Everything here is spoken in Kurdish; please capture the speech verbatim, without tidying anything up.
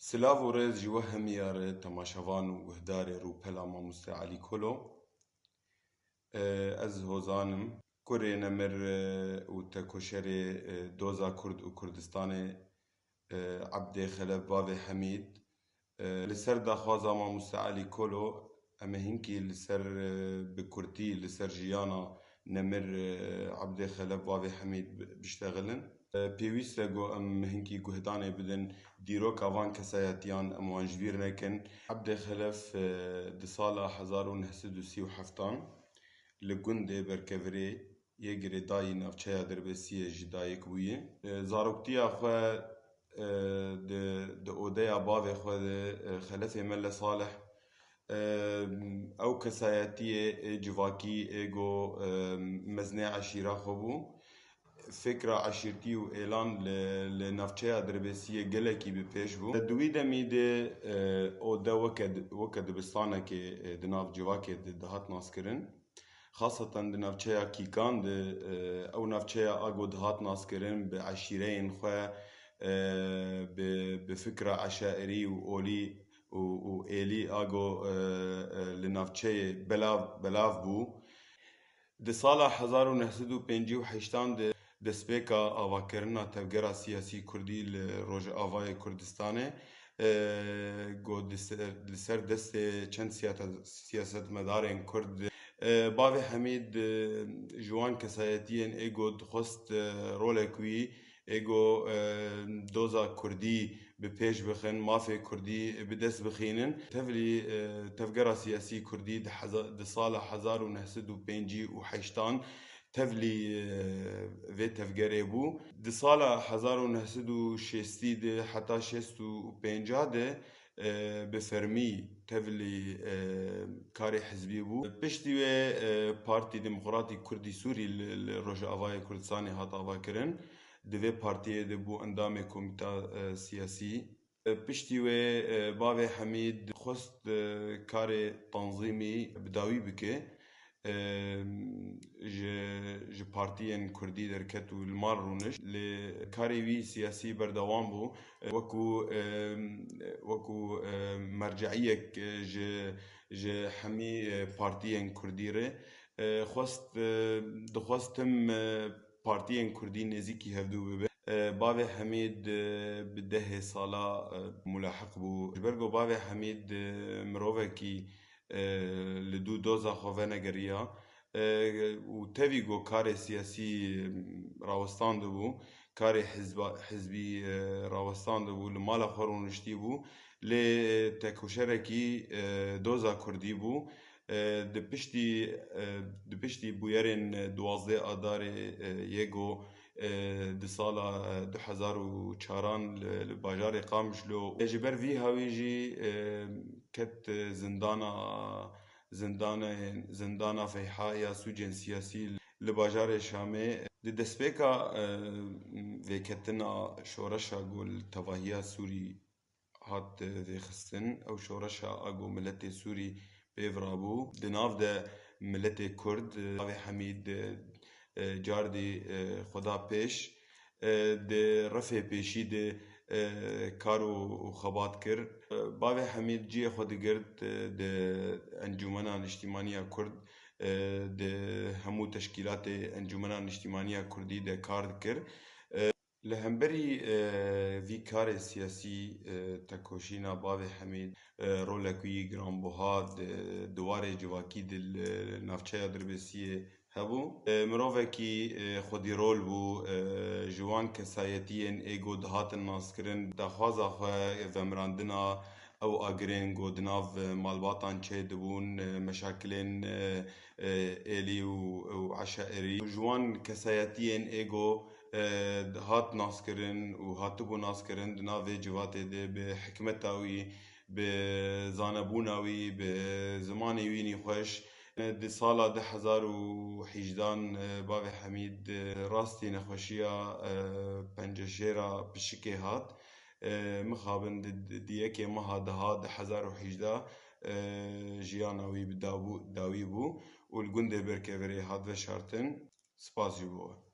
Silav û rêz ji we hemiya re temaşevan û guhdarê rûpela Mamoste Elî Kolo. E, ez Hozan im. Kurê nemir, e, û tekoşerê, e, doza Kurd û Kurdistanê, e, Ebdê Xelef bavê Hemîd. E, li ser daxwaza Mamoste Elî Kolo, em ê hinkî li ser, e, bi kurtî li ser jiyana nemir, e, Ebdê Xelef bavê Hemîd bi-, biştexilin. E, pêwîst e ku em hinkî guhdanê bidin dîroka van kesayetiyan, em wan ji bîr nekin. Ebdê Xelef, e, di sala hezar û neh sed û sî û heftan li gundê Berkevirê yê girêdayî navçeya Dirbêsiyê ji dayik bûye. E, zaroktiya xwe, e, di, di odeya bavê xwe de, e, Xelefê Mele Salih, e, ew kesayetiyê ê civakî ê ku, e, mezinê eşîra xwe bû. Fikra eşîrtî û êlan li, li navçeya Dirbêsiyê gelekî bi pêş bû. Di wî demî de, e, ode weke, weke dibistanekê, e, di nav civakê de dihat naskirin. Xaseten di navçeya Kîkan de, e, ew navçeya a ku dihat naskirin bi eşîreyên xwe, e, bi, bi fikra eşairî û olî û, û êlî a ku, e, e, li navçeyê belav, belav bû. Di sala hezar û neh sed û pêncî û heştan de destpêka avakirina tevgera siyasî kurdî li Rojavayê Kurdistanê, e, ku di ser, li ser destê çend siyate-, siyasetmedarên kurd, e, bavê Hemîd, e, ji wan kesayetiyên ê ku dixwest, e, rolek wî ê ku, e, doza kurdî bi pêş bixin, mafê kurdî bi dest bixînin. Tevlî, e, tevgera siyasî kurdî di heza-, di sala hezar û neh sed û pêncî û heştan tevlî, e, vê tevgerê bû. Di sala hezar û neh sed û şêstî de heta şêst û pênca de, e, bi fermî tevlî, e, karê hizbî bû. Piştî wê, e, Partî Demokratîk Kurdî Sûrî li, li Rojavayê Kurdistanê hat avakirin. Di vê partiyê de bû endamê komîta, e, siyasî. Piştî wê, e, bavê Hemîd xwest, e, karê tanzîmî bi dawî bike. E, ji, ji partiyên kurdî derket û li mal rûnişt. Lê karê wî siyasî berdewam bû. E, wekû, e, wekû, e, merceiyek, e, ji, ji hemî, e, partiyên kurdî re, e, xwest, e, dixwest tim, e, partiyên kurdî nêzîkî hevdû bibe. E, bavê Hemîd, e, bi dehê sala, e, mulahiq bû. Ji ber ku bavê Hemîd, e, mirovekî, e, li dû doza xwe venegeriya, e, û tevî ku karê siyasî, e, rawestandibû, karê hizba-, hizbî, e, rawestandibû, li mala xwe rûniştî bû, lê tekoşerekî, e, doza kurdî bû. E, di piştî, e, di piştî bûyerên duwazdeh Adarê, e, yê ku, e, di sala, e, du hezar û çaran li, li bajarê Qamişlo, e, ji ber vî hawî jî, e, ket, e, zindana, zindane-, zindana Feyha ya sûcên siyasî li bajarê Şamê. Di destpêka, e, vêketina şoreşa ku li tevahiya Sûrî hat, e, vêxistin. Ew şoreşa a ku miletê Sûrî pêv rabû. Di nav de miletê Kurd, e, bavê Hemîd, e, e, cardî, e, xwe da pêş. E, di refê pêşî de, e, kar û, û xebat kir. E, bavê Hemîd cihê xwe digirt, e, di Encûmena Niştîmaniya Kurd, e, di hemû teşkîlatê Encûmena Niştîmaniya Kurdî de kar dikir. E, Li hemberî, e, vî karê siyasî, e, tekoşîna bavê Hemîd, e, rolek wî giranbuha di, di warê civakî de li navçeya Dirbêsiyê hebû. E, mirovekî, e, xwedîrol bû, e, ji wan kesayetiyên ê ku dihatin naskirin, daxwaza xwe, vemirandina ew agirên ku di nav malbatan çêdibûn, e, meşakilên, e, e, êlî û, û eşairî. Ji wan kesayetiyên ê ku, e, hat naskirin û hatibû naskirin di nav vê civatê de bi hikmeta wî, bi zanebûna wî, bi zimanê wî nîxweş. E, di sala du hezar û hejdehan, e, bavê Hemîd, e, rastî nexweşiya, e, penceşêra pişikê hat. E, mixabin di, di, di yekê meha deha du hezar û hejdeh, e, jiyana wî bi dabû-, dawî bû û li gundê Berkevirê hat veşartin. Spas ji bo we.